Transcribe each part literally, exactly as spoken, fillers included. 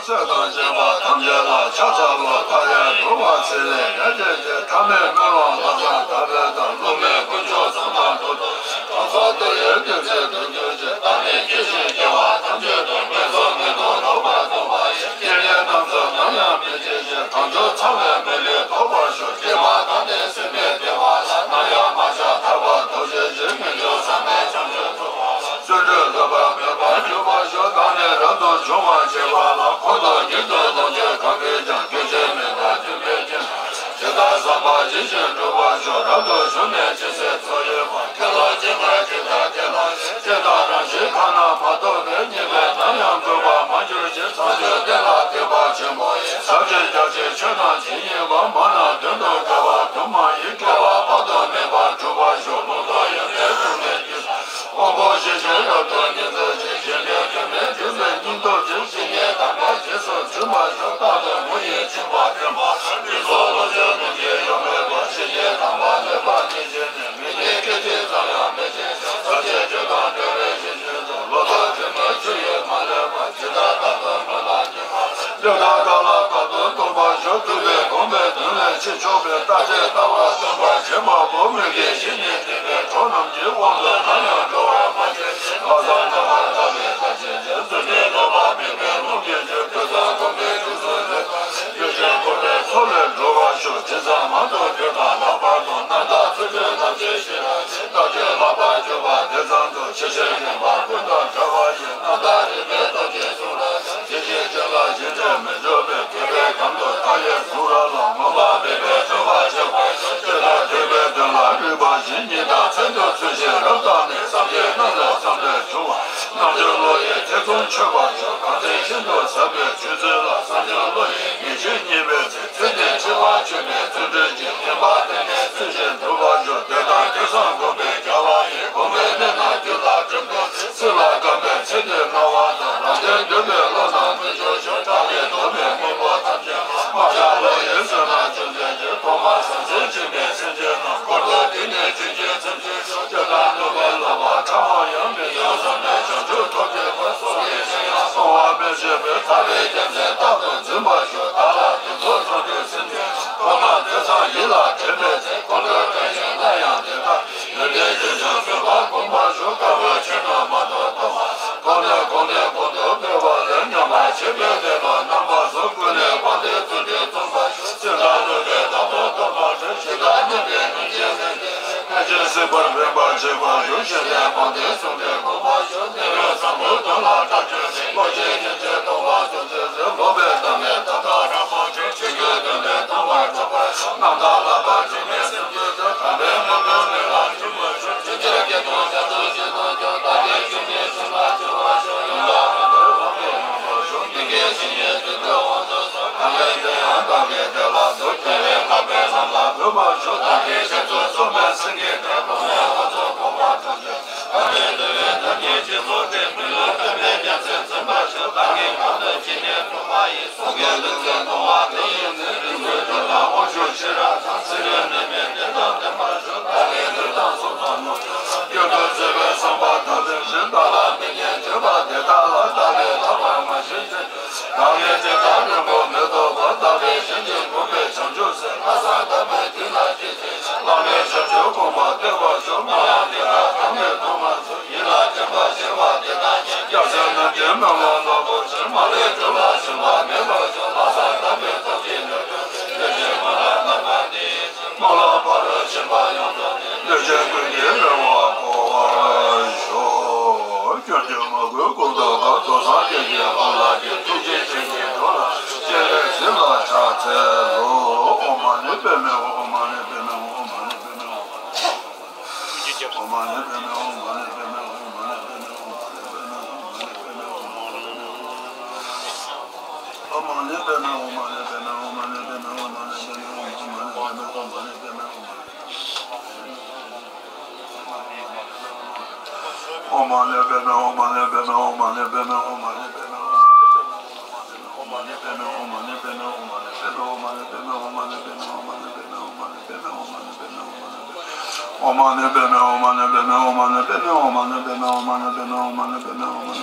ཚེ་དང་བཅས་པ་ཐམས་ཅད་ལ་ཕྱག་འཚལ་ལོ། མཐའ་ཡས་འགྲོ་བ་ཚེ་ལས་འདས་བྱེད་ཅིང་། ཐ་མལ་མི་ལོག་ལམ་བཟང་དག་པའི་བདག་སློབ་མའི་དཀོན་མཆོག་གསུམ་དང་ཐུགས་མཐུན། གང་ཟག་འདུལ་བའི་དོན་མཛད་དུ་གྱུར་ཅིང་། བདག་ནི་སྐྱེ་ཤི་རྒྱུ་བ་ཐམས་ཅད་དང་། ངན་སོང་གནས་དང་ལོག་པར་རྟོག་པ་ཡི། སྐྱེ་གནས་རྣམས་སུ་ནམ་ཡང་མི་སྐྱེ་ཞིང་། གང་བྱུང་ཚང་བའི་མི་ལུས་ཐོབ་པར་ཤོག་སྐྱེས་མ་ཐག་ནས་སྲིད་པའི་བདེ་བ་ལ། ནམ་ཡང་མ་ཆགས་ཐར་པ་ཐོབ་བྱེད་ཅིང་། ངེས་འབྱུང་བསམ་པའི་བྱང་ཆུབ་ཐོབ་པ་ལ། བརྩོན་འགྲུས་ལྷོད་པ་མེད་པར་གྱུར་པར་ཤོག་བདག་ནི་རབ་ཏུ་བྱུང་བར་བྱེད་པ་ལ། འཁོར་དང་སྒྱུ་འཕྲུལ་ལོངས་སྤྱོད་གང་གིས་ཀྱང་། རྒྱུན་ཆད་མེད་པར་སྤྱོད་པའི་རྒྱུ། ཇི་ལྟར་བསམ་པ་ཇི་བཞིན་འགྲུབ་པར་ཤོག་རབ་ཏུ་བྱུང་ནས་ཇི་སྲིད་འཚོ་ཡི་བར། ཁྱེད་ལ་སྤྱན་སྔར་ཇི་ལྟར་བསྟན་པ། དེ་ལྟར་རང་བཞིན་ཁམས་ན་མ་ཐོབ་པའི། ཉེས་པས་ནམ་ཡང་གོས་པར་མ་གྱུར་ཅིག་བྱང་ཆུབ་བསྟན་ལ་དད་པ་ཆེན་པོ་ཡིས། ཟབ་ཅིང་རྒྱ་ཆེའི་ཆོས་རྣམས་ཇི་སྙེད་པ། མ་ནམ་དོན་དུ་འགལ་བ་དུ་མ་ཡིས། སྐལ་བ་དཔག་ཏུ་མེད་པར་འགྲུབ་པར་ཤོག་ལུང་རྟོགས་ཡོན་ཏན་འབྱུང་གནས་ཀྱི། དབང་པོ་ཤེས་བཞིན་རབ་ཏུ་ཉིད་འཛིན་ཅིང་། གཞན་ཕན་དོན་མེད་སྒྱུ་མའི་སྙིང་སྟོབས་ཀྱིས། ཇི་སྙེད་དམ་པ་རྗེས་སུ་འཛིན་པར་ཤོག་རྟག་ཏུ་མུ་ཡི་སྦྱིན་པ་སྟོན་པ། ལུས་སྲོག་ལོངས་སྤྱོད་ལོངས་སྤྱོད་ཡོན་མེད་པར། ཇི་སྙེད་དམ་པ་ལེགས་པར་མཉེས་བྱས་ནས། མི་ཉིད་སྐད་ཅིག་ཙམ་ཡང་མི་བྱེད་ཅིང་། ཟབ་ཆོས་སྤྱོད་དང་འབྲེལ་བའི་གཞི་བཞིན་དུ། བློ་ལྡོག་དྲི་མ་ཆུ་ཡིས་མ་ལེན་པར། ཇི་ལྟར་རྟག་ཏུ་མོས་པ་ཉིད་མ་ཚིམ། ལུས་དང་བྲལ་ལ་རྟག་ཏུ་རྟོག་པར་ཤོག་ཐུབ་པའི་དགོངས་པའི་དོན་ལས་ཕྱིར་ཕྱོགས་པའི། རྟག་ཆད་ལྟ་བ་སྟོན་པར་བྱེད་པ་པོ། མོས་གུས་བཞི་ནི་སྒྲིབ་པའི་གྲོགས་རྣམས་ཀྱི། དབང་དུ་ནམ་ཡང་འགྲོ་བར་མ་བྱེད་ཅིག་ལྷག་བསམ་རྣམ་པར་དག་པའི་བརྟག་དཔྱད་ཀྱིས། རྫུ་འཕྲུལ་ལོག་པ་མེད་པའི་ལུང་གིས་བཅུད། ཐོས་བསམ་སྒོམ་པའི་རྗེས་སུ་འབྲང་བ་ཡིས། ཡེ་ཤེས་སྒོམ་པའི་མཚོ་ལས་སྒྲོལ་བར་ཤོག་ཇི་ཙམ་མང་དུ་བགྲོད་པ་ལྷག་པར་དུ། རྣམ་དག་ཚུལ་ཁྲིམས་རྣམ་འབྱེད་ཤེས་རབ་ཀྱིས། རྟག་སྤྱོད་ལྷག་པར་གྱུར་པ་དེ་ཙམ་དུ། ཆེས་ཆེར་ཉམས་པ་ཀུན་དང་བྲལ་བ་ཡི། རྣམ་དག་རིག་པའི་སྟོབས་ཀྱིས་གཟུང་རབ་ཀྱི། ཇི་ཞིག་ཅན་ལ་ཞེན་ཅིང་མི་འཇོག་པའི། གུས་པས་གང་དུ་མཐའ་ཡས་གཟུང་རབ་ལ། མངོན་པ་མེད་པའི་སྤྲུལ་པ་ཆེན་པོ། ཇི་ལྟར་འདོད་པའི་དོན་ལ་རིག་པ་བཞིན། ཉི་ཟླ་མཚན་དུ་ཚུལ་བཞིན་རབ་བརྟགས་ནས། བསམ་གཏན་རྣམས་ལས་བསམ་གཏན་བྱུང་བ། རྣལ་འབྱོར་བློ་ཡི་ཐེ་ཚོམ་ཆོད་པར་ཤོག་གང་ཚེ་ཤིན་ཏུ་ཟབ་པའི་ཆོས་ཚུལ་ལ། བསམ་བྱུང་བློ་ཡི་ངེས་ཤེས་རྙེད་པའི་ཚེ། ཚེ་འདིར་འཆི་བ་ཆོད་པའི་བརྩོན་འགྲུས་ཀྱིས། བསྟན་པ་དེ་ནས་ཚུལ་བཞིན་འགྲུབ་པར་ཤོག་དེ་ལྟར་ཐོས་བསམ་སྒོམ་པའི་རྒྱལ་བ་ཡིས། གོང་མའི་གནས་རྣམས་རྒྱུད་ལ་དྲན་པའི་ཚེ། སྲིད་ལ་དགའ་བའི་ཚེ་འདིར་སྣང་བ་དང་། རང་དོན་འདོད་པའི་བློ་རྣམས་མི་འཇོག་ཤོག་དགྲ་བོའི་གདོང་མའི་དངོས་པོ་ཐམས་ཅད་ལ། མ་ཆགས་བློ་ཡི་བསོད་ནམས་ཅུང་ཟད་ཀྱིས། ཐོག་མར་ཟང་ཟིང་ཆེན་པོའི་སེམས་ཅན་རྣམས། འཁོར་དུ་དེང་ནས་ཅི་བྱེད་ཚིམ་བྱེད་ཤོག་དེ་ལྟར་ནུས་པ་ལོག་པ་ཕྲ་མོ་ཡང་མི་འཇོག་བསམ་པའི་བྱང་ཆུབ་ཐོབ་བྱེད་པ། སྲོག་གི་ཕྱིར་ཡང་གཏོང་བ་མི་བྱེད་པའི། ཐར་པའི་རྒྱལ་མཚན་རྟག་ཏུ་འཛིན་པར་ཤོག་བདག་ལ་དུས་འཁོར་ཚོགས་དྲུག་སེམས་ཅན། ཐོག་མར་ཐོས་བསམ་ཡིད་ལ་དྲན་པའི་ཚེ། ཁོང་ཁྲོ་བྲལ་ཞིང་སླར་ཡང་བདེ་ཐང་། ཡོན་ཏན་ཆོས་ཀྱང་གསོལ་བ་འབུམ་པར་ཤོག་དཀར་པོའི་ཆོས་རྣམས་མ་ཐོབ་ཐོབ་པ། གོང་ནས་གོང་ནས་གོང་དུ་འཕེལ་བ་ལས། ཉམས་པར་བྱེད་པའི་ལས་ལ་རྣམ་པ་གསུམ། ཀུན་ནས་སྤངས་ཏེ་བརྩོན་འགྲུས་རྩོམ་པར་ཤོག་སེམས་དང་ལུས་པའི་བདག་པོ་ཐོབ་པར་ཤོག་གཞན་དག་སྙིང་རྗེ་སྙིང་རྗེ་ལས། ཕན་ཕྱིར་སྲིད་པར་ཕན་པར་བྱེད་པར་ཤོག་བཞེས་ནས་སྤངས་ཏེ་བརྩོན་འགྲུས་འགྲུབ་པར་ཤོག་གནས་ལུགས་བཟང་པོའི་དོན་ལ་སྐྲག་ཅིང་ཚིམ། བློ་ཆེན་སྙིང་རྗེ་སྟོང་པ་སོགས་ཀྱི་ཚེ། ལོག་པའི་ལྟ་བས་བརྡ་དང་རང་དབང་ཆོས། ཆོས་ཀྱི་དོན་ལས་ལྡང་བར་སྤྲོ་བར་ཤོག་རྣམ་དག་ལྷག་པར་འཇིགས་མེད་སེམས་ཀྱི་ཚེ། དམ་པའི་དངོས་པོའི་ལུས་ལ་འཇུག་པར་ཤོག་ཆོས་ཀྱི་སྐྱིད་སྡུག་ཞབས་ཏོག་བྱེད་དུ་སྐྱོ། བདག་གིས་ཆོས་ཉིད་ཚུལ་ལ་བྱེད་པར་ཤོག་ཡོངས་དག་ལྷུན་གྱིས་གྲུབ་པའི་དབང་དུ་སོང་། མི་དགེ་བཤེས་གཉེན་བརྩོན་འགྲུས་དབང་དུ་སོང་། གང་ལས་འདི་ཡང་བདག་གིས་འདི་ལ་ཐུག་རྒྱལ་བའི་ལྷག་པའི་ལམ་ལ་འགོད་པར་ཤོག་བདག་གིས་ཞབས་ཏོག་སོགས་པའི་སེང་གེའི་སྒྲ། གོང་མའི་དབང་ཚུལ་གོང་མ་ཐུགས་རྗེ། བདག་གིས་འདུལ་བའི་ཐབས་ཀྱི་སྤྱི་གཙུག་སྟེ། མི་ལུས་པདྨའི་རྒྱལ་མཚན་འཛིན་པར་ཤོག་བདག་གིས་གང་དུ་ཇི་སྙེད་ཐུབ་པ་ཡིས། སྲོག་གི་ལུས་རྩལ་གཏོང་བ་དེ་ཡི་ཚེ། རིག་འཛིན་འགྲོ་ལ་དབང་ཕྱུག་ཤེས་རབ་དང་། ཚེ་རིང་ནད་མེད་བདེ་དང་ལྡན་པར་ཤོག་བདག་གིས་ལུས་དང་སྲོག་དང་ནོར། སྐྱོན་དུ་བརྩི་བའི་བསམ་པ་དག་བྲལ་ཞིང་། བདག་ལ་མི་སྙན་བརྗོད་པ་དེ་དག་ལ། བདག་གིས་ལྷག་པར་མ་ཞུས་ཤིང་། བདག་གིས་ཇི་ལྟར་རིང་པོ་མི་ཐོགས་པར། བདག་པས་གཞན་གྱི་བསྒོམས་པའི་བྱང་ཆུབ་སེམས། ལྷག་བསམ་དག་པའི་དུས་ལ་བྱེད་ཅིང་། བླ་མའི་ཞབས་ཞུ་དགོངས་པ་གཏད་པར་ཤོག་སྨོན་ལམ་འདི་དག་གང་གིས་ཐོབ་ང་ཚོ། ཡིད་ལ་དྲན་པ་ཞེས་པ་འདི་དག་ཉིད། སྐྱབས་སེམས་རྣམ་མཁྱེན་སྨོན་ལམ་རླབས་པོ་ཆེ། མ་ལུས་སྒྲུབ་ལ་ཞུམ་པ་མེད་པར་ཤོག་ལྷག་བསམ་དག་པའི་ཐབས་ཀྱིས་ལུས་སྒྲུབ་ཕྱིར། ལུས་ཀྱི་སྨོན་ལམ་རྣམ་པ་འདི་ཡིས། སྨོན་ལམ་ཕ་རོལ་ཕྱིན་པ་ཡོངས་སྒྲུབ་ནས། ལུས་ཅན་ཀུན་གྱི་རེ་བ་བསྐོར་བར་ཤོག་སྐྱོན་བརྗོད་མ་གུས་སྐུ་མདོག་དཀར། རྫོགས་སངས་རྒྱས་ཀྱི་དབང་ལ་བརྟེན། ཐུགས་རྗེ་ཅན་གྱི་འགྲོ་ལ་སྤྱན་རས་གཟིགས་ལ་ཕྱག་འཚལ་ལོ། ཨོཾ་མ་ཎི་པདྨེ་ཧཱུྃ། ཨོཾ་མ་ཎི་པདྨེ་ཧཱུྃ། ཨོཾ་མ་ཎི་པདྨེ་ཧཱུྃ། ཨོཾ་མ་ཎི་པདྨེ་ཧཱུྃ། ཨོཾ་མ་ཎི་པདྨེ་ཧཱུྃ། ཨོཾ་མ་ཎི་པདྨེ་ཧཱུྃ། ཨོཾ་མ་ཎི་པདྨེ་ཧཱུྃ།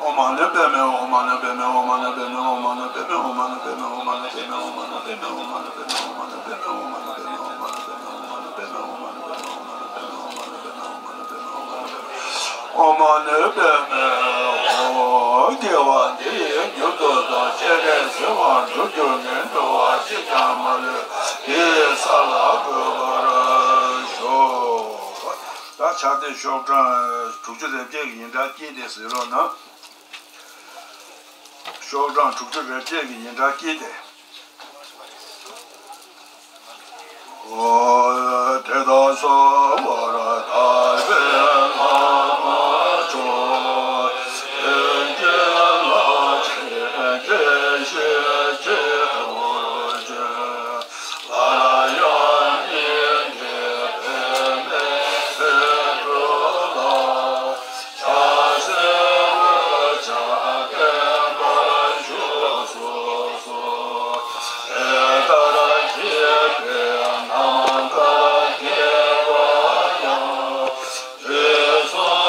ཨོཾ་མ་ཎི་པདྨེ་ཧཱུྃ། ཨོཾ་མ་ཎི་པདྨེ་ཧཱུྃ། ཨོཾ་མ་ཎི་པདྨེ་ཧཱུྃ། ཨོཾ་མ་ཎི་པདྨེ་ཧཱུྃ། དགེ་བ་འདི་ཡིས་མྱུར་དུ་བདག་སྤྱན་རས་གཟིགས་དབང་འགྲུབ་གྱུར་ནས། འགྲོ་བ་གཅིག་ཀྱང་མ་ལུས་དེ་ཡི་ས་ལ་འགོད་པར་ཤོག། ད་ཕྱག་དེབ་ཤོག་གྲངས་དྲུག་ཅུ་རེ་བརྒྱད་ཀྱི་ཡི་འདྲ་དཀྱིལ་དེ་གཟིགས་རོགས་གནང་། ཤོག་གྲངས་དྲུག་ཅུ་རེ་བརྒྱད་ཀྱི་ཡི་འདྲ་དཀྱིལ་དེ། ཨོ། དེ་དག་གསོལ་བར་བཏབ་པའི་བླ་མ་མཆོག། དེང་གི་ལྷ་ཆེན་དགེ་བཤེས་སྤྱི་བོར་བྱོན། སླར་ཡང་སྙིང་གའི་པདྨས་འགྲོ་ལ། ཕྱག་འཚལ་འོས་ཕྱག་འཕེན་པར་ཞུ་གསོལ་སོ། དེ་ལྟར་བགྱིས་པའི་རྣམ་དཀར་དགེ་བ་ཡང་། དུས་གསུམ་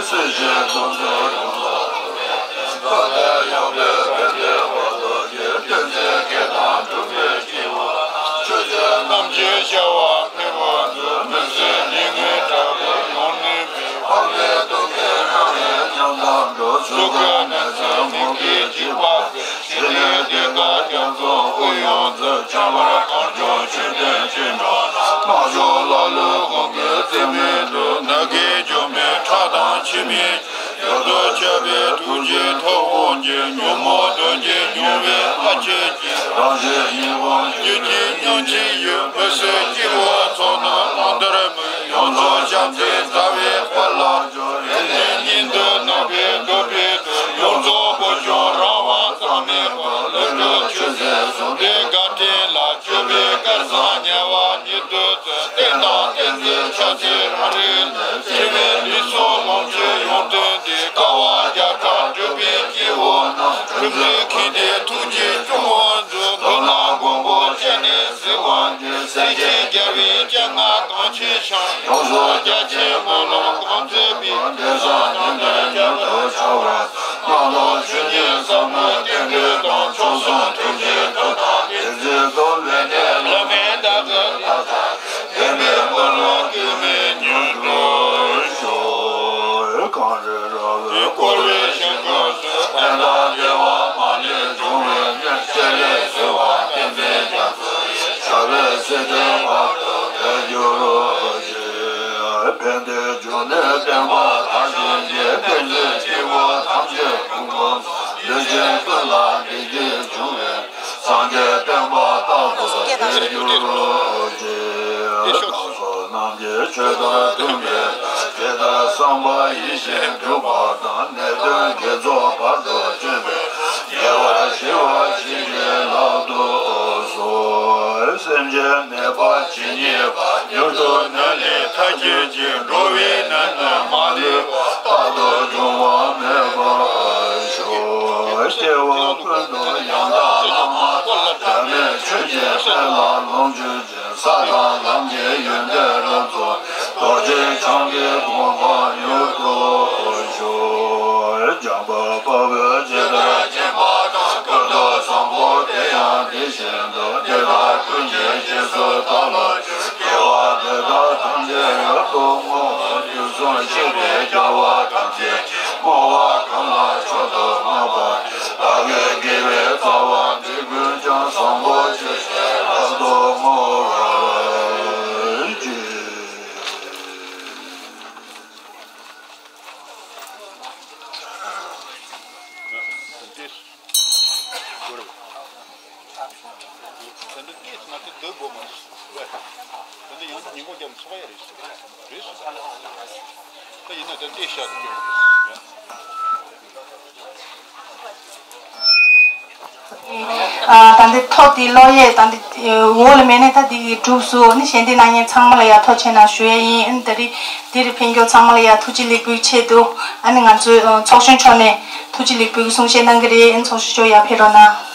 སྲིད་ཞིའི་སྡུག་བསྔལ་ཡོངས་སུ་ཡོངས་པའི་ཡང་དག་པའི་བདེ་བ་ཐོབ་པའི་བསྟན་འཛིན་གྱི་དང་སྒྲུབ་པའི་སྐྱེ་བོ་ཆོས་སྤྱོད་རྣམས་ཀྱི་བྱ་བ་འཕེལ་བར་མཛོད། མི་བཟད་ལས་ངན་དྲག་པོས་ཡོངས་ནོན་པའི་འཕགས་པའི་སྟོབས་ཀྱིས་རང་ཡལ་ཉམ་ཐག་འགྲོ། གཟུགས་ཀྱི་ནད་མཚོན་མུ་གེས་འཇིགས་པ་སེལ། ཞི་ལུས་གདེངས་ཀ་རྒྱ་མཚོ་དབུས་ཡོངས་རྫོགས། ཁྱད་པར་གངས་ལྗོངས་ཆུ་འདྲེན་ཅི་འགྲོ་ན། དམག་ཕྱོགས་ཀླ་ཀློའི་དབང་གིས་རྩིས་མེད་དུ། ནག་གིས་འཇོམས་པའི་ཁྲག་དང་འཆི་མེད། གཡུལ་དུ་ཆགས་པའི་ཐུགས་རྗེའི་ཐུབ་དབང་གིས། ཉོན་མོངས་གདོན་གྱིས་མྱོས་པའི་ཨ་ཕྱི་སྐྱེ། རང་གཞན་ཡིད་འོང་རྒྱུད་ཀྱི་ཉམས་ཀྱི་ཡུལ། མི་བཟད་སྐྱེ་བོའི་ཚོགས་རྣམས་བླང་དོར་མེད། ཡོངས་རྫོགས་བྱམས་བརྩེའི་རྩ་བའི་དཔལ་ལ་སྦྱོར། རིག་གནས་གཉིས་ལྡན་ནང་པའི་འདུལ་བའི་དོན། ཡོངས་རྫོགས་བོད་ལྗོངས་རང་དབང་རྩ་མེད་པ། ལྷུན་གྲུབ་ཆོས་སྲིད་ཟུང་འབྲེལ་དགའ་ལྡན་ལ། སྤྱོད་པའི་སྐལ་བཟང་དམྱལ་བ་ཉིད་དུ། བསྟན་དང་བསྟན་འཛིན་ཕྱག་འཚལ་རང་རིག་ནས། ཆེ་བའི་ལུས་སྲོག་ལོངས་སྤྱོད་ཡོན་ཏན་ལྡན། དཀའ་བ་བརྒྱ་ཕྲག་སྒྲུབ་པའི་སྐྱེ་བོ་རྣམས། སྒྲིབ་འཛིན་ཁྱི་ལྡེའི་ཐུགས་རྗེས་སྐྱོང་བར་མཛོད། མདུན་ན་མགོན་པོ་སྤྱན་ནི་གཟིགས་པར་འགྱུར། སྲས་ཆེན་རྒྱལ་བའི་སྤྱན་སྔར་གངས་ཅན་ཞིང་། ཡོངས་སུ་རྒྱ་ཆེན་སྨོན་ལམ་གང་མཛད་པའི། འབྲས་བཟང་ཉམས་ལྡན་རྒྱལ་དུ་འཆར་བར། རྣམ་རྟོག་ཆོས་ཉིད་ཟབ་མོའི་རྟེན་འབྲེལ་དང་། མཆོག་གསུམ་ཐུགས་རྗེའི་མཐུ་དང་། བདེན་ཚིག་རྡོ་ལེབ་ནས། བླ་མེད་བདག་གི་ལྷ་དང་། བདེན་པའི་སྨོན་ལམ་གེགས་མེད་མྱུར་དུ་ཤོག་གངས་རི་ར་བས་བསྐོར་བའི་ཞིང་ཁམས་སུ། ཕན་དང་བདེ་བ་མ་ལུས་འབྱུང་བའི་གནས། སྤྱན་རས་གཟིགས་དབང་བསྟན་འཛིན་རྒྱ་མཚོ་ཡི། ཞབས་པད་སྲིད་མཐའི་བར་དུ་བརྟན་གྱུར་ཅིག་ཕན་བདེའི་འབྱུང་གནས་བསྟན་པ་དར་ཞིང་རྒྱས། བསྟན་འཛིན་སྐྱེས་བུ་ཐམས་ཅད་ཕུན་སུམ་ཚོགས། ལུས་ཅན་ཀུན་ལ་བདེ་སྐྱིད་འབྱུང་བའི། སངས་རྒྱས་བསྟན་པ་རྟག་ཏུ་རྒྱས་གྱུར་ཅིག་བདག་སོགས་རྣམས་ཀྱི་ཆོས་དང་མཐུན་པའི། ཇི་ལྟར་བསམ་པ་ཡིད་བཞིན་འགྲུབ་པ་དང་། ནད་གདོན་དགེ་ཚོགས་བར་དུ་གཅོད་པའི། རྒྱལ་བར་ཞི་བ་ཇི་བཞིན་ལག་ཏུ་གསོལ། སེམས་ཅན་ནད་པ་ཇི་སྙེད་པ། མྱུར་དུ་ནད་ལས་ཐར་གྱུར་ཅིག་འགྲོ་བའི་ནད་རྣམས་མ་ལུས་པ། རྟག་ཏུ་འབྱུང་བ་མེད་པར་ཤོག་སྐྱེ་བ་ཀུན་ཏུ་ཡང་དག་བླ་མ་དང་། འབྲལ་མེད་ཆོས་ཀྱི་དཔལ་ལ་ལོངས་སྤྱོད་ཅིང་། ས་དང་ལམ་གྱི་ཡོན་ཏན་རབ་རྫོགས། རྡོ་རྗེ་འཆང་གི་གོ་འཕང་མྱུར་ཐོབ་ཤོག་འཇམ་དཔལ་དཔའ་བོས་ཇི་ལྟར་མཁྱེན་པ་དང་། ཀུན་ཏུ་བཟང་པོ་དེ་ཡང་དེ་བཞིན་དུ། དེ་དག་ཀུན་གྱི་རྗེས་སུ་བདག་སློབ་ཅིང་། དགེ་བ་འདི་དག་ཐམས་ཅད་རབ་ཏུ་བསྔོ། དུས་གསུམ་གཤེགས་པའི་རྒྱལ་བ་ཐམས་ཅད་ཀྱིས། བསྔོ་བ་གང་ལ་མཆོག་ཏུ་བསྔགས་པ། བདག་གི་དགེ་བའི་རྩ་བ་འདི་ཀུན་ཀྱང་། བཟང་པོ་སྤྱོད་ཕྱིར་རབ་ཏུ་བསྔོ་བར་བགྱི། དེ་འདྲ་སྐད་ང་ཚོ་སྡོད་དགོས་མ་རེད། དེ་འདྲ་ཡང་ཉིན་གུང་རྒྱབ་ཚོགས་ཡ་རེད་ཟེར། རེད་ཟེར། ད་ཡིན་ན་ད་ལྟའི་ཤག་ཏུ་སྐྱོན་ཨ། ད་འདི་ཐོ་དེ་ཀློག་ཡས་ད་འདི་འོག་ལ་མེད་ནས། ད་འདི་གི་གྲུབ་སོ་ནི་ཞལ་འདེབས་གནང་མཁན་ཚང་མ་ལ་ཡ་ཐུགས་རྗེ་གནང་ཞུ་ཡས་ཡིན། ཨ་ནི་ད་རེས་འདི་རུ་ཕེབས་མཁན་ཚང་མ་ལ་ཡ་ཐུགས་རྗེ་ལེགས་འབུལ་ཆེད་དུ། ཨ་ནི་ང་ཚོའི་ཚོགས་གཞོན་མཆོག་ནས་ཐུགས་རྗེ་ལེགས་འབུལ་གྱི་གསུང་བཤད་གནང་གི་རེད། ཨ་ནི་ཚོགས་གཞོན་མཆོག་ཡར་ཕེབས་རོགས་གནང་།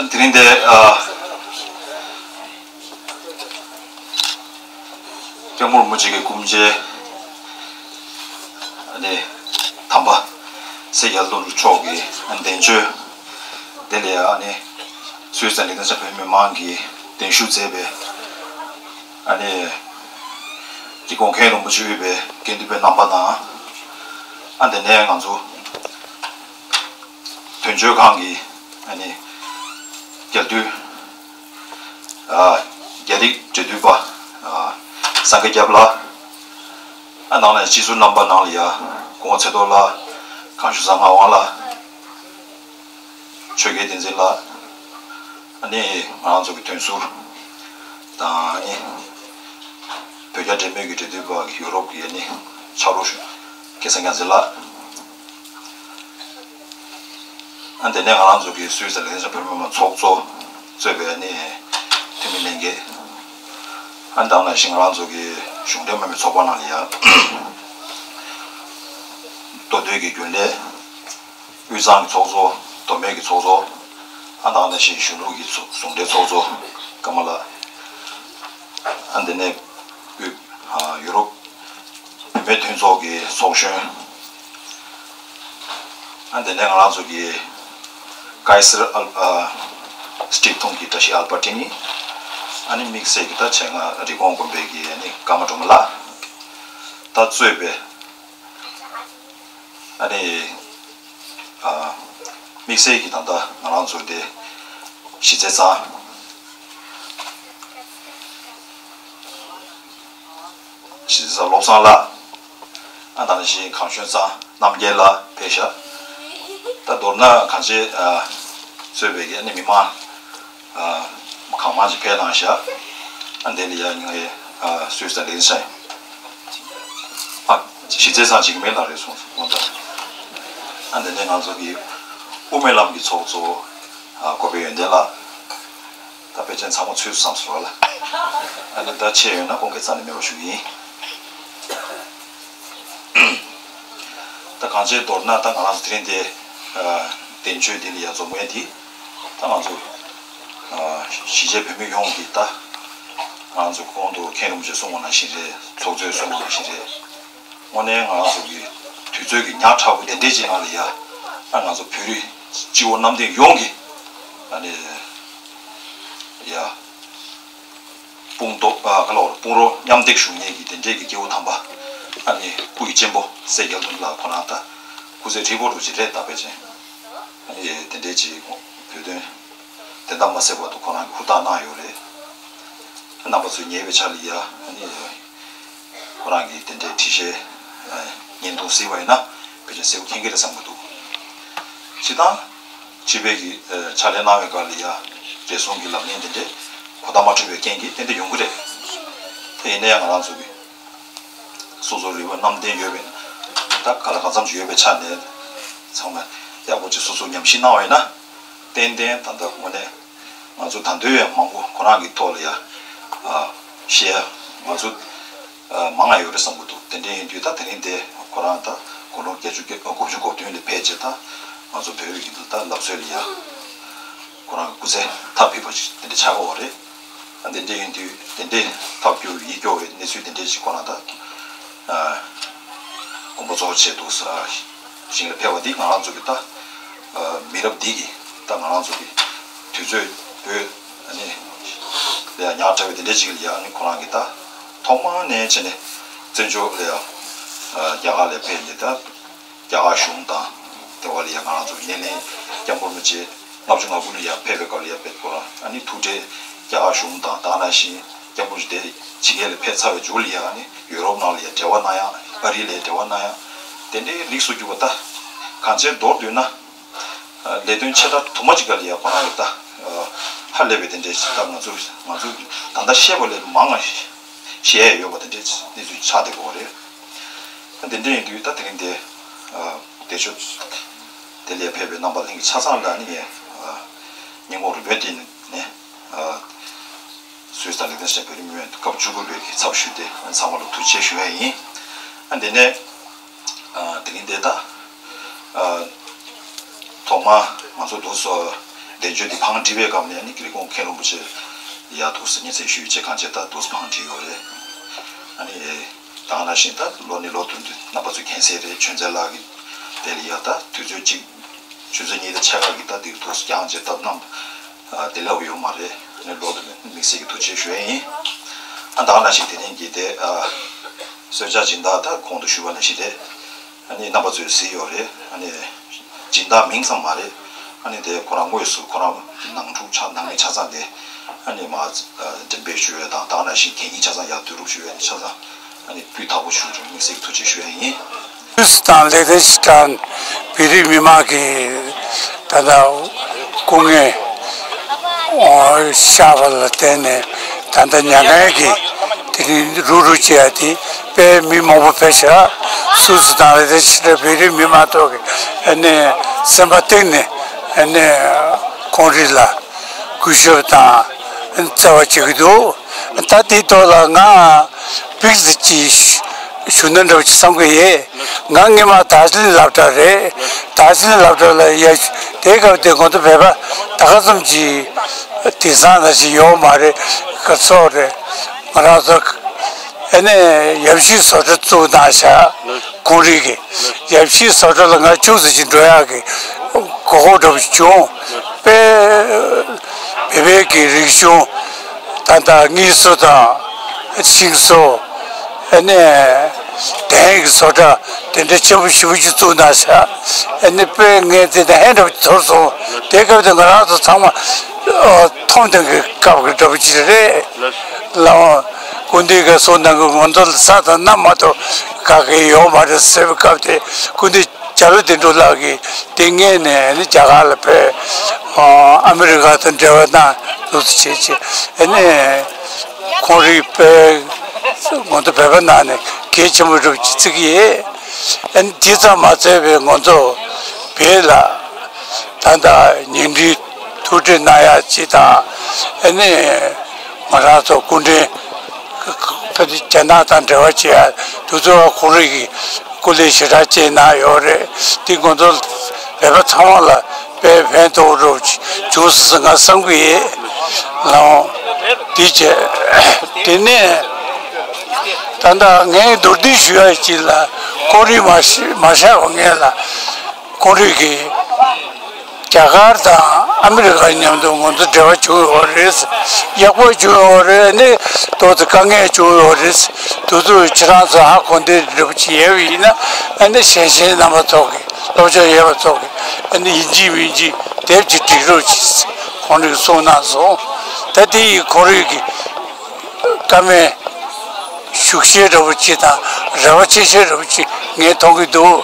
དེ་རིང་འདི་ཨ། སྐྱབས་མགོན་རིན་པོ་ཆེ་གི་སྐུ་མཆེད་ཨ་ནི་དམ་པ་སེ་རྒྱལ་བློ་གྲོས་མཆོག་གི་ཨ་ནི་གདན་ཆོས་དེ་ལ་ཨ་ནི་སུད་སི་ལ་གདན་ས་བོད་མི་མང་གིས་གདན་ཞུ་མཛད་པའི་ཨ་ནི་འདི་གོང་མཁན་རིན་པོ་ཆེ་དབུས་པའི་དགེ་འདུན་པའི་རྣམ་པ་དང་། ཨ་དེ་ནས་ང་ཚོ་དོན་གཅོད་ཁང་གི་ཨ་ནི་རྒྱལ་དུས། ཨ། རྒྱ་རིགས་འབྲེལ་མཐུད་པ། ཨ། སངས་རྒྱས་སྐྱབས་ལགས། ཨ་ནང་ནས་སྤྱི་ཟུར་རྣམ་པ་ནང་ལ་ཡ་སྐུ་ངོ་ཚེ་རྡོར་ལགས། གངས་ཞུ་བཟང་ངག་དབང་ལགས། ཆོས་རྒྱལ་བསྟན་འཛིན་ལགས། ཨ་ནི་ང་རང་ཚོ་གི་དོན་ཟུར་དང་ཨ་ནི་བོད་རྒྱ་འབྲེལ་མོལ་གྱི་འབྲེལ་མཐུད་པ་གི་ཡུ་རོབ་ཀྱི་ཨ་ནི་ཕྱག་རོགས་ཞུ་སྐལ་བཟང་རྒྱ་མཚོ་ལགས། ཨ་དེ་ནས་ང་རང་ཚོ་གི་སུད་སི་ལ་ལྷན་ཚོགས་བོད་མི་མང་ཚོགས་གཙོ་གཙོས་པའི་ཨ་ནི་འཐུས་མི་ལྷན་རྒྱས། ཨ་དེ་ནང་བཞིན་ང་རང་ཚོ་གི་ གཞུང་འབྲེལ་མ་ཡིན་པའི་ཚོགས་པ་ནང་ལ་ཡང་མདོ་སྟོད་ཀྱི་རྒྱུན་ལས། དབུས་གཙང་གི་ཚོགས་གཙོ། མདོ་སྨད་ཀྱི་ཚོགས་གཙོ། ཨ་ནི་ད་ག་ནང་བཞིན་གཞུང་ལུགས་ཀྱི་ཚོགས་ཟུང་འབྲེལ་ཚོགས་གཙོ་ཀརྨ་ལགས། ཨ་འདི་ནས་དབུས་ཨ་ཡུ་རོབ་བུད་མེད་མཐུན་ཚོགས་ཀྱི་ཚོགས་གཞོན། ཨ་འདི་ནས་ང་རང་ཚོ་གི་ཀའི་སར་ཨལ་ཨ་སི་ཊིབ་ཐུང་གི་བཀྲ་ཤིས་ཨལ་པར་ཊི་ནི། ཨ་ནི་དམིགས་བསལ་གྱི་ད་ཆེད་མངགས་རི་ཀོན་དགོན་པའི་གི་ཨ་ནི་ཀརྨ་སྒྲོལ་མ་ལགས། ད་གཙོས་པའི་ཨ་ནི་ཨ་དམིགས་བསལ་གྱི་ད་ལྟ་ང་རང་ཚོ་དེ་གཞིས་རྩེ་ཚང་། གཞིས་རྩེ་ཚང་བློ་བཟང་ལགས། ཨ་ད་ནང་བཞིན་གངས་ལྗོངས་ཚང་རྣམ་རྒྱལ་ལགས་ཕེབས་ཤག་ད་མདོར་ན་གངས་ཅན་ཨ་གཙོས་པའི་གི་ཨ་ནི་མི་མང་ཨ་གང་མང་ཅིག་ཕེབས་གནང་ཤག་ཨ་འདི་ལ་ཡ་ངའི་ཨ་སུད་སི་དང་ལིན་ཤན་ཨ་གཞིས་རྩེ་ཚང་ཅིག་མེད་ལ་རེད་སོང་དགོངས་དག་ཨ་འདི་ནས་ང་ཚོ་གི་དབུ་མའི་ལམ་གྱི་ཚོགས་གཙོ་ཨ་གོ་བོ་ཡོན་ཏན་ལགས། ད་ཕལ་ཆེར་ཚང་མ་ཚུད་སོང་བསམ་སོང་ལ། ཨ་ནི་ད་ཆད་ཡོད་ན་དགོངས་འགལ་རྩ་ནས་མེད་པ་ཞུ་གི་ཡིན། ད་གང་ཅིའི་མདོར་ན་ད་ང་རང་ཚོ་དེ་རིང་འདི་ཨ་གདན་ཆོས་འདི་ལ་ཡ་འཛོམས་མཁན་འདི་ད་ང་ཚོ་ཨ་གཞིས་བྱེས་བོད་མི་ཡོངས་ཀྱི་ད་ང་ཚོ་གོང་དུ་མཁན་རིན་པོ་ཆེས་གསུངས་པ་ནང་བཞིན་རེད། ཚོགས་གཙོས་གསུངས་པ་ནང་བཞིན་རེད། དངོས་གནས་ང་རང་ཚོ་གི་དུས་ཚོད་ཀྱི་ཉག་ཕྲ་བོ་དེ་འདྲས་ཅིག་ནང་ལ་ཡ་ད་ང་ཚོ་བོད་རིགས་སྤྱི་བོ་གནམ་བསྟན་ཡོངས་ཀྱི་ཨ་ནི་ཡ། དཔུང་རྡོ་ཨ་ག་ལ་བར་དཔུང་རོགས་མཉམ་འདེགས་ཞུ་མཁན་གྱི་དེ་འདྲས་ཀྱི་སྐྱེ་བོ་དམ་པ་ཨ་ནི་སྐུ་ཡི་གཅེན་པོ་སྲས་རྒྱ་མཚོ་ལགས་ཁོ་རང་ད་སྐུ་ཚེ་ཧྲིལ་པོ་རུ་ཅིག་རེད་ད་ཕལ་ཆེར་ཨ་ནི་དེ་འདྲས་ཅིག་བོད་དོན་དོན་དམ་མ་ཟད་བར་དུ་ཁོ་རང་གི་ཧུར་ཐག་གནང་ཡོད་རེད། རྣམ་པ་ཚོས་ཉེ་བའི་ཆར་ལ་ཡ་ཨ་ནི་ཁོ་རང་གི་དེ་འདྲའི་ཁྲིད་བཤད་ཨ་བརྙན་ཐུང་གཟིགས་པ་ཡིན་ན་ཕལ་ཆེར་གསལ་པོ་མཁྱེན་གྱི་རེད་བསམ་གྱི་འདུག་སྤྱིར་བཏང་སྤྱི་པའི་གི་ཨ་ཕྱག་ལས་གནང་བའི་སྐབས་ལ་ཡ་བགྲེས་སོང་གི་ལག་ལེན་དེ་འདྲས་གོ་བརྡ་མ་འཕྲོད་པའི་རྐྱེན་གྱིས་ཏན་ཏན་ཡོང་གི་རེད། དེ་ཡིན་ན་ཡང་ང་རང་ཚོ་གི་སོ་སོ་རིག་པ་རྣམ་ལྡན་ཡོད་པའི་ད་ག་ལ་གང་འཚམ་ཞིག་ཡོད་པའི་ཆ་ནས་ཚང་མ་ཡག་པོ་ཅིག་སོ་སོ་ཉམས་ཞིབ་གནང་བ་ཡིན་ན་ཏན་ཏན་ད་ལྟ་དངོས་གནས། ང་ཚོ་ད་དུང་ཡང་མང་པོ་ཁོ་རང་གི་ཐོག་ལ་ཡ་ཨ་བཤད་ང་ཚོ་ཨ་མང་ང་ཡོད་རེད་བསམ་གྱི་འདུག་དེ་འདྲ་ཡིན་དུས་ད་དེ་རིང་དེ་ཁོ་རང་ད་དགུང་ལོ་བརྒྱད་ཅུ་གྱ་དགུ་བཅུ་གོ་བདུན་ལ་ཕེབས་རྗེས་ད་ང་ཚོ་བོད་ཀྱི་ད་ལབ་སྲོལ་ལ་ཡ་ཁོ་རང་གི་སྐུ་ཚེ་མཐའ་ཕུལ་བ་ཞིག་དེ་འདྲ་ཆགས་ཀྱི་ཡོད་རེད། ད་དེ་འདྲ་ཡིན་དུས་དེ་འདྲའི་ཐབས་སྐྱོ་ཡིད་སྐྱོ་བའི་གནས་ཚུལ་དེ་འདྲ་ཞིག་ཁོ་རང་ད་ཨ་དགོངས་པ་རྫོགས་བྱས་འདུག་ས། ཞིང་ལ་ཕེབས་པ་འདི་ང་རང་ཚོ་གི་ད་ཨ་མི་རབས་འདི་གི་ད་ང་རང་ཚོ་གི་དུས་ཚོད་བོད་ཨ་ནི་ལ་ཡ་ཉག་ཕྲ་བའི་དེ་འདྲ་ཅིག་ལ་ཡ་ཨ་ནི་ཁོ་རང་གི་ད་ཐོག་མ་ནས་བྱས་ནས་བཙན་བྱོལ་ལ་ཡ་ཨ་རྒྱ་གར་ལ་ཕེབས་ནས་ད་རྒྱ་གར་གཞུང་དང་དེ་བ་ལ་ཡ་ང་རང་ཚོ་གི་སྣེ་ལེན་སྐྱབས་མགོན་རིན་པོ་ཆེ་ལྔ་བཅུ་ང་དགུ་ལ་ཡ་ཕེབས་པའི་སྐབས་ལ་ཡ་ཕེབས་སྐོར་ཨ་ནི་ཐུག་འཕྲད་རྒྱ་གར་གཞུང་དང་ད་ག་ནང་བཞིན་སྐྱབས་མགོན་རིན་པོ་ཆེ་དེ་ཕྱི་རྒྱལ་ལ་ཕེབས་ཚར་བའི་མཇུག་ལ་ཡ་ཨ་ནི་ཡུ་རོབ་ནང་ལ་ཡ་འབྲེལ་བ་གནང་ཡ་ཨ་རི་ལ་ཡ་འབྲེལ་བ་གནང་ཡ་དེ་འདྲའི་རིགས་སུ་གྱུར་པ་ད་གང་ཅིར་མདོར་བསྡུས་ན། ལས་དོན་ཆེ་ཕྲ་དུ་མ་ཅིག་ག་ལ་ཡ་ཁོ་རང་གི་ད་ཧ་ལས་པའི་དེ་འདྲའི་ད་ང་ཚོ་ང་ཚོ་ད་ལྟ་བཤད་པ་ལས་མང་ང་བཤད་ཡ་ཡོད་པ་དེ་འདྲའི་གནས་ཚུལ་ཆགས་བསྡད་ཀྱི་ཡོད་རེད། ད་དེ་འདྲ་ཡིན་དུས་ད་དེ་རིང་དེ་བདེ་མཆོག་དེ་ལ་ཕེབས་པའི་རྣམ་པ་ལྷན་རྒྱས་ཆ་ཚང་ལ་ནི་སྙིང་ཁོང་རུས་པའི་གཏིང་ནས་སུད་སི་དང་ལིག་ཏེན་སི་ཊན་བོད་རིགས་མི་མང་སྐབས་བཅུ་དགུ་པའི་གི་ཚབ་ཞུས་ཏེ་ཚང་མ་ལ་ཐུགས་རྗེ་ཆེ་ཞུ་ཡ་ཡིན། ཨ་དེ་ནས་ཨ་དེ་རིང་འདི་ལྟ། ཨ་ཐོག་མ་ང་ཚོ་འདུག་སེ་གདན་ཆོས་འདི་བང་སྒྲིག་པའི་སྐབས་ནས་ནི་རི་ཀོན་མཁན་རིན་པོ་ཆེ་ཡ་འདུག་སེ་ཉིན་མཚན་ཞུས་བྱས་གང་བྱས་ད་འདུག་སེ་བང་སྒྲིག་ཡོད་རེད། ཨ་ནི་ད་ག་ནང་བཞིན་ད་ལོ་ནས་ལོ་བསྟུད་དུ་རྣམ་པ་ཚོས་མཁྱེན་གསལ་རེད། ཆོས་མཛད་ལགས་ཀྱིས་དེ་ལ་ཡ་ད་དུས་ཚོད་གཅིག་ཆུ་ཚོད་གཉིས་དང་ཕྱེད་ཀ་གི་ད་འདི་འདུག་སེ་རྒྱང་བྱས་སྟབས་རྣམས། ཨ་དེ་ལབ་ཡོད་མ་རེད། ཨ་ནི་ལོ་དུ་དམིགས་བསལ་གྱི་ཐུགས་རྗེ་ཆེ་ཞུ་ཡ་ཡིན། ཨ་ད་ག་ནང་བཞིན་དེ་རིང་གི་དེ་ཨ་གསོལ་ཇ་སྦྱིན་བདག་ད་གོང་དུ་ཞུས་པ་ནང་བཞིན་རེད། ཨ་ནི་རྣམ་པ་ཚོས་གཟིགས་ཡོད་རེད། ཨ་ནི་སྦྱིན་བདག་མིང་ཙམ་མ་རེད། ཨ་ནི་དེ་ཁོ་རང་དངོས་སུ་ཁོ་རང་ནང་འཁྲུག་ཆ་ནང་མི་ཆ་ཚང་དེ་ཨ་ནི་མ་ཨ་འགྲེམས་སྤེལ་ཞུ་ཡ་དང་ད་ག་ནང་བཞིན་གད་སྙིགས་ཆ་ཚང་ཡར་བསྡུ་རུབ་ཞུ་ཡ་ནི་ཆ་ཚང་ཨ་ནི་སྤུས་དག་པོ་ཞུ་རྒྱུ་ཐུགས་རྗེ་ཆེ་ཞུ་ཡ་ཡིན། སུད་སི་དང་ལིག་ཏེན་སི་ཊན་བོད་རིགས་མི་མང་གི་ད་ལྟ་སྐུ་ངལ་ཤོར་བ་ལ་བརྟེན་ནས་ད་ལྟ་མྱ་ངན་གྱིས་དེ་རིང་རུབ་རུབ་བྱེད་ཡ་དེ་དཔེ་མི་མང་པོ་ཕེབས་ཤག་སུད་སི་དང་ལིག་ཏེན་སི་ཊན་བོད་རིགས་མི་མང་ཐོག་གི་ཨ་ནི་སེམས་པ་གཏིང་ནས་ཨ་ནི་ཁོང་རིགས་ལ་གུས་ཞབས་དང་ བརྩེ་བ་བྱེད་ཀྱི་འདུག་ད་དེའི་ཐོག་ལ་ང་པིག་ཙི་ཅིག་ཞུ་ན་འདྲ་བོ་ཅིག་བསམ་གྱི་ཡོད། ང་སྔོན་མ་དར་ཇི་ལིང་སློབ་གྲྭ་རེད། དར་ཇི་ལིང་སློབ་གྲྭ་ལ་ཡ་དེའི་སྐབས་དེ་ང་ཚོ་བོད་པ་ད་ག་ཙམ་གྱི་དེང་སང་ནང་བཞིན་ཡོད་མ་རེད། ག་ཚོད་རེད། ང་རང་ཚོ་ཨ་ནི་ཡབ་གཞིས་བཟོ་གྲྭ་བཙུགས་གནང་ཤག་ཁོང་རང་གིས་ཡབ་གཞིས་བཟོ་གྲྭ་ལ་ང་ཅུང་ཟད་ཅིག་འགྲོ་ཡག་གི་གོ་སྐབས་འདྲ་པོ་བྱུང་། དཔེ་བོད་པའི་གི་རིག་གཞུང་ད་ལྟ་དངོས་སུ་དང་ཤིང་བཟོ། ཨ་ནི་གདན་གྱི་བཟོ་གྲྭ་དེ་འདྲ་ཆེན་པོ་ཞེ་པོ་ཅིག་བཙུགས་གནང་ཤག་ཨ་ནི་དཔེ་ངས་དེ་འདྲ་ཧན་འདྲ་པོ་ཅིག་ཚོར་སོང་། དེ་སྐབས་དེ་ང་རང་ཚོ་ཚང་མ་ཨ་འཐོམ་གཏོང་གི་སྐབས་ཀྱི་འདྲ་པོ་ཅིག་རེད། ལའང་སྐུ་མདུན་གྱིས་གསུངས་གནང་གི་ང་ཚོ་ལ་ས་དང་གནམ་མ་གཏོགས་ག་གེ་ཡོད་མ་རེད་ཟེར་བའི་སྐབས་དེ་སྐུ་མདུན་རྒྱ་ལོ་དོན་གྲུབ་ལགས་ཀྱིས་དེ་སྔོན་ནས་ནི་རྒྱ་གར་ལ་ཕེབས། ཨ་ཨ་མི་རི་ཀ་དང་འབྲེལ་བ་གནང་འདུག་སེ་བྱས་བྱས་ཨ་ནི་ཁོང་རང་དཔེ་ང་ཚོ་བོད་པ་ནང་ནས་གལ་ཆེན་པོ་རེད་ཅེས་བརྩི་གི་ཡོད། ཨ་ནི་དེ་ཙམ་མ་ཚད་པའི་ང་ཚོ་བོད་ལ་ད་ལྟ་ཉིན་རེའི་ཐུགས་ཁྲིད་གནང་ཡག་ཅིག་དང་། ཨ་ནི་ང་རང་ཚོ་སྐུ་མགྲོན་ཕ་གི་རྒྱ་ནག་དང་འབྲེལ་བ་བྱེད་ཡག་དེ་ཚོ་ཁོང་རང་གིས་སྐུ་ལས་ཞེ་དྲག་བསྐྱོན་གནང་ཡོད་རེད། དེ་ང་ཚོ་བོད་པ་ཚང་མ་ལ་དཔེ་ཕན་ཐོགས་འདྲ་པོ་ཅིག་བྱུང་སོང་ཟེར་ང་བསམ་གྱི་ཡོད། ལའང་དེ་བྱས་དེ་ནས་ད་ལྟ་ངས་མདོར་བསྡུས་ཞུ་ཡག་ཅིག་ལ་ཁོང་རང་མ་ཤི་མ་གཤགས་པའི་སྔོན་ལ། ཁོང་རང་གིས་རྒྱ་གར་དང་ཨ་མི་རི་ཀ་མཉམ་དུ་ང་ཚོ་འབྲེལ་བ་བྱུང་ཡོད་རེད། ཡག་པོ་བྱུང་ཡོད་རེད། ཨ་ནི་ཏོག་ཙམ་དཀའ་ངལ་བྱུང་ཡོད་རེད། དེ་ཚོ་ཁྱེད་རང་ཚོ་ཧ་གོ་འདི་འདྲ་པོ་ཅིག་ཡོད་པ་ཡིན་ན། ཨ་ནི་གཞན་གཞན་རྣམ་པ་ཚོ་གིས་སློབ་སྦྱོང་ཡོད་པ་ཚོ་གིས་ཨ་ནི་ཡིན་གཅིག་མིན་གཅིག་དེབ་ཅིག་སྒྲིག་རོགས་གྱིས་ཁོང་རང་གིས་གསུངས་གནང་སོང་། ད་དེ་ཡིས་ཁོང་རང་གི་བཀའ་མོལ་ཤུགས་ཆེ་འདྲ་པོ་ཅིག་དང་རེ་བ་ཆེ་ཤོས་འདྲ་པོ་ཅིག་ངས་མཐོང་གི་འདུག་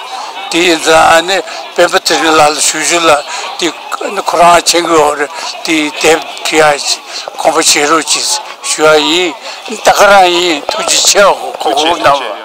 དེ་ཡིན་ཙང་ཨ་ནི་སྤེན་པ་ཚེ་རིང་ལགས་ལ་ཞུ་ཞུ་ལ་དེ་ཁོ་རང་མཁྱེན་གྱི་ཡོད་རེད། དེ་དེབ་འབྲི་ཡག་ཅིག་དགོངས་པ་བཞེས་རོགས་ཅིག་ཞུ་ཡག་ཡིན། ད་ག་རང་ཡིན། ཐུགས་རྗེ་ཆེ། གོ་སྐབས་གནང་བ།